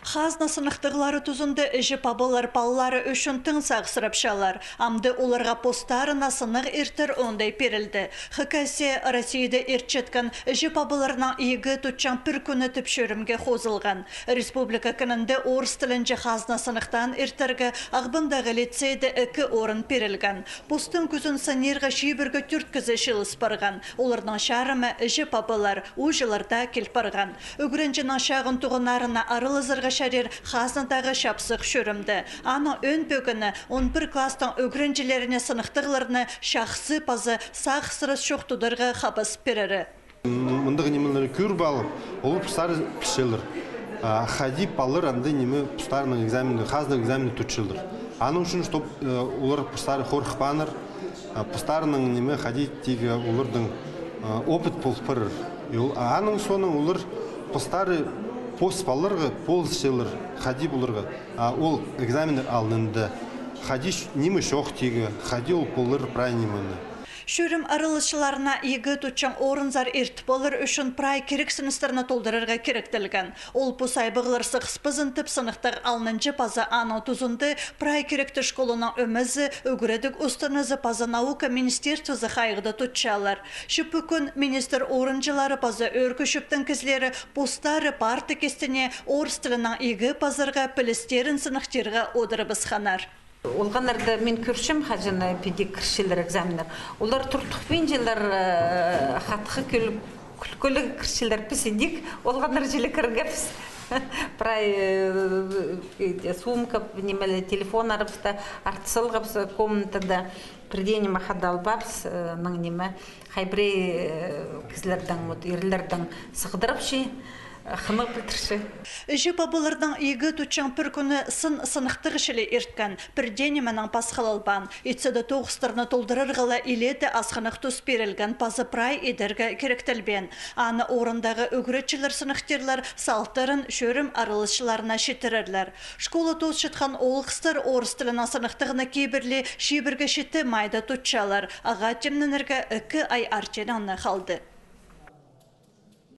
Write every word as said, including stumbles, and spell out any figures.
Хазна сыныхтығлары тузында іҷе-пабалар палалары ӱчӱн тың сағыссырапчалар. Амды оларға постарына сынағ иртер оңдай пирілді. Х К С Россияда иртчеткен «Іҷе-пабаларның игі тутчаң пір кӱні» тіп чӧрімге хозылған. Республика кінінде орыс тілінҷе хазна сыныхтаан иртерге Ағбандағы лицейде ікі орын пирілген. Постың кӱзін сынирға чибіргі тӧрт кізі чыылыс парған. Оларның чарымы іҷе-пабалар, ууҷалар даа кил парған. Ӱгренҷінің чағын туғаннарына аралазарға чарир хазнадағы чапсых чӧрімде. Аның ӧӧн пӧгіні — он пір класстың ӱгренҷілеріне сыныхтығларны чахсы паза сағыссырас чох тударға хабас пирері. Мындағ нимелерні кӧріп алып, олар постары пілчелер. А, хайди палалар андағ ниме, постарының экзаменде, хазна экзаменде тутчалар. Аның ӱчӱн, чтоб, э, олар постары хорыхпааннар, а, постарының ниме, хайди тигі олардың, а, опыт пол парар. И ол, а, аның соонаң олар постары пос палаларға полысчалар, хайди поларға. А ол экзаменнер алнында хайди ч-, ниме чох тигі, хайди ол полар прай нимені. Чӧрім араласчыларына игі тутчаң орынзар иртіп алар ӱчӱн прай кирексіністерні толдырарға киректелген. Ол пу сайбағлар сығыспазын тіп сыныхтығ алнынҷы паза аның тузында прай киректі школаның ӧмезі, ӱгредіг устаназы паза наука министерствозы хайығда тутчалар. Чіли пу кӱн министр орынҷылары паза ӧӧркі чӧптің кізілері постары парта кистіне орыс тілінең игі пазарға, пілістерін сыныхтирға одырыбысханнар. Олғаннарны мин кӧрчем, хаҷан піди кірчелер экзаменнер. Олар туртухпинчалар, э, хатха кӱл-, кӱлкіліг кірчелер, піс ідӧк олғаннар чіли кіргебіс. Прай, э, э, сумка, нимеле, телефоннарыбысты артыс салғабыс комнатада. Пірдее ниме хада албаабыс, э, анаң ниме, хай пірее, э, кізілернің, вот, ирлернің сығдырып чи, хынығ пілдірче. Іҷе-пабаларның игі тутчаң пір кӱні сын сыныхтығ чіли ирткен, пірдее нименең пасхалалбаан. Итсе дее тоғыстарны толдырарға ла илееде асхынах тус пирілген паза прай идерге киректелбеен. Аны орындағы ӱгретчілер сыныхтирлар, салтарын чӧрім араласчыларына читірерлер. Школа тоосчатхан оолғыстар орыс тілінең сыныхтығны кибірли чибіргі читі майда тутчалар. Ағаа тимненерге ікі ай артенаң на халды.